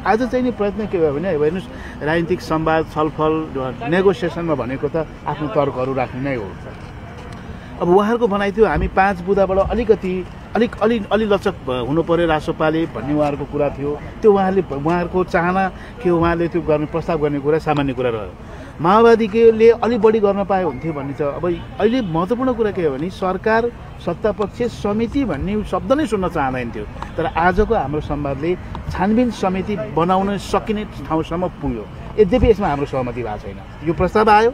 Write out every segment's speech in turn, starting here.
आज चाहिँ नि प्रयत्न के भयो भने हेर्नुहोस् राजनीतिक संवाद छलफल नेगोसिएसनमा भनेको त आफ्नो तर्कहरू राख्ने नै हो। अब उहाँहरूको भनाइ थियो हामी 5 बुँदाबाट अलि लचक हुनु पर्यो रासोपाले भन्ने उहाँहरूको कुरा थियो। त्यो उहाँहरूको चाहना के उहाँले त्यो गर्ने प्रस्ताव गर्ने कुरा सामान्य कुरा रह्यो। माओवादीले अलि बढी गर्न पाए हुन्थ्यो भन्ने छ। अब अहिले महत्त्वपूर्ण कुरा के हो भने सरकार सत्तापक्ष समिति भन्ने शब्द नै सुन्न चाहँदैन थियो। तर आजको हाम्रो संवादले छानबिन समिति बनाउन सकिने ठाउँसम्म पुग्यो। यद्यपि यसमा हाम्रो सहमति भएको छैन। यो प्रस्ताव आयो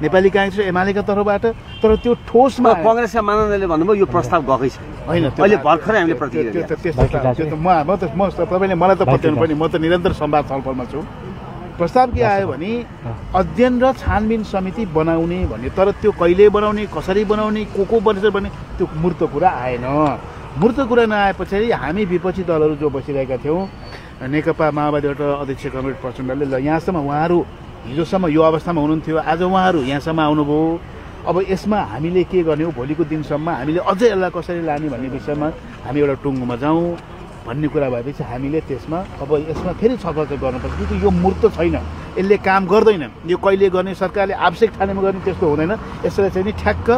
नेपाली कांग्रेस र एमालेका तर्फबाट, तर त्यो ठोसमा कांग्रेसका मानन्दले भन्नुभयो यो प्रस्ताव गएकै छैन। होइन अहिले भर्खरै हामीले प्रतिक्रिया तपाईँले मलाई त पत्याउनु पर्ने, म त निरन्तर संवाद छलफलमा छु। प्रस्ताव के आयो भने अध्ययन र छानबिन समिति बनाउने भन्ने, तर त्यो कहिले बनाउने, कसरी बनाउने, को बनेछ भन्ने त्यो मूर्त कुरा आएन। मूर्त कुरा नआएपछि हामी विपक्षी दलहरू जो बसिरहेका थियौँ, नेकपा माओवादीबाट अध्यक्ष कमरेड प्रचण्डले ल यहाँसम्म उहाँहरू हिजोसम्म यो अवस्थामा हुनुहुन्थ्यो, आज उहाँहरू यहाँसम्म आउनुभयो। अब यसमा हामीले के गर्ने हो, भोलिको दिनसम्म हामीले अझै यसलाई कसरी लाने भन्ने विषयमा हामी एउटा टुङ्गोमा जाउँ भन्ने कुरा भएपछि हामीले त्यसमा अब यसमा फेरि छलफल गर्नुपर्छ। किनकि यो मूर्त छैन, यसले काम गर्दैन। यो कहिले गर्ने, सरकारले आवश्यक ठानेमा गर्ने त्यस्तो हुँदैन। यसलाई चाहिँ नि ठ्याक्क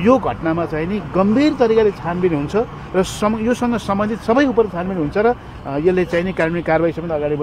यो घटनामा चाहिँ नि गम्भीर तरिकाले छानबिन हुन्छ र योसँग सम्बन्धित सबै उप छानबिन हुन्छ र यसले चाहिँ नि कानुनी कारबाही समेत अगाडि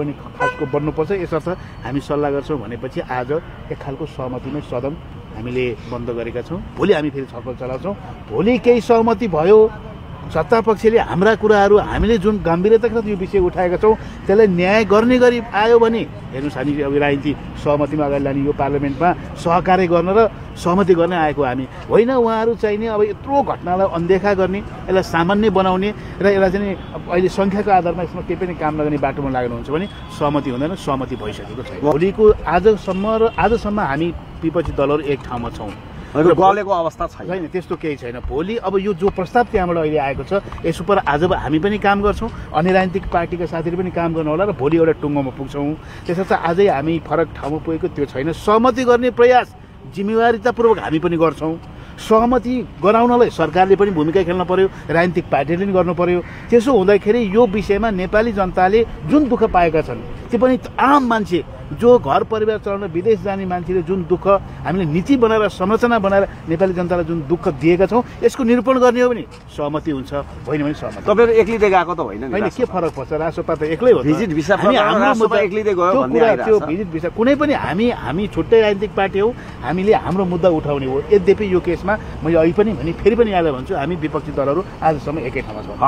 बढ्नुपर्छ। यसर्थ हामी सल्लाह गर्छौँ भनेपछि आज एक खालको सहमतिमै सदन हामीले बन्द गरेका छौँ। भोलि हामी फेरि छलफल चलाउँछौँ। भोलि केही सहमति भयो, सत्तापक्षले हाम्रा कुराहरू हामीले जुन गम्भीरताका साथ यो विषय उठाएका छौँ त्यसलाई न्याय गर्ने गरी आयो भने हेर्नुहोस्, हामी अब राजनीति सहमतिमा अगाडि लाने, यो पार्लियामेन्टमा सहकार्य गर्न र सहमति गर्न आएको हामी होइन। उहाँहरू चाहिने अब यत्रो घटनालाई अनदेखा गर्ने, यसलाई सामान्य बनाउने र यसलाई चाहिँ अहिले सङ्ख्याको आधारमा यसमा केही पनि काम नगर्ने बाटोमा लाग्नुहुन्छ भने सहमति हुँदैन। सहमति भइसकेको छैन। भोलिको आजसम्म हामी विपक्षी दलहरू एक ठाउँमा छौँ, गलेको अवस्था छैन, त्यस्तो केही छैन। भोलि अब यो जो प्रस्ताव त्यहाँबाट अहिले आएको छ यस उप आज हामी पनि काम गर्छौँ, अन्य राजनीतिक पार्टीका साथीहरू पनि काम गर्नु होला र भोलि एउटा टुङ्गोमा पुग्छौँ। त्यसर्थ आजै हामी फरक ठाउँमा पुगेको त्यो छैन। सहमति गर्ने प्रयास जिम्मेवारीतापूर्वक हामी पनि गर्छौँ। सहमति गराउनलाई सरकारले पनि भूमिका खेल्न पर्यो, राजनीतिक पार्टीले पनि गर्नु पर्यो। त्यसो हुँदाखेरि यो विषयमा नेपाली जनताले जुन दुःख पाएका छन्, त्यो पनि आम मान्छे जो घर परिवार चलाउन विदेश जाने मान्छेले जुन दुःख हामीले नीति बनाएर संरचना बनाएर नेपाली जनतालाई जुन दुःख दिएका छौँ, यसको निरूपण गर्ने हो भने सहमति हुन्छ, होइन भने सहमति। तपाईँहरू एक्लिँदै गएको त होइन, के फरक पर्छ? रासोपा त एक्लै हो। भिजिट भिसा एक्लिँदै गयो त्यो भिजिट भिसा कुनै पनि हामी छुट्टै राजनीतिक पार्टी हो, हामीले हाम्रो मुद्दा उठाउने हो। यद्यपि यो केसमा मैले अहिले पनि भने फेरि पनि याद भन्छु, हामी विपक्षी दलहरू आजसम्म एकै ठाउँमा छौँ।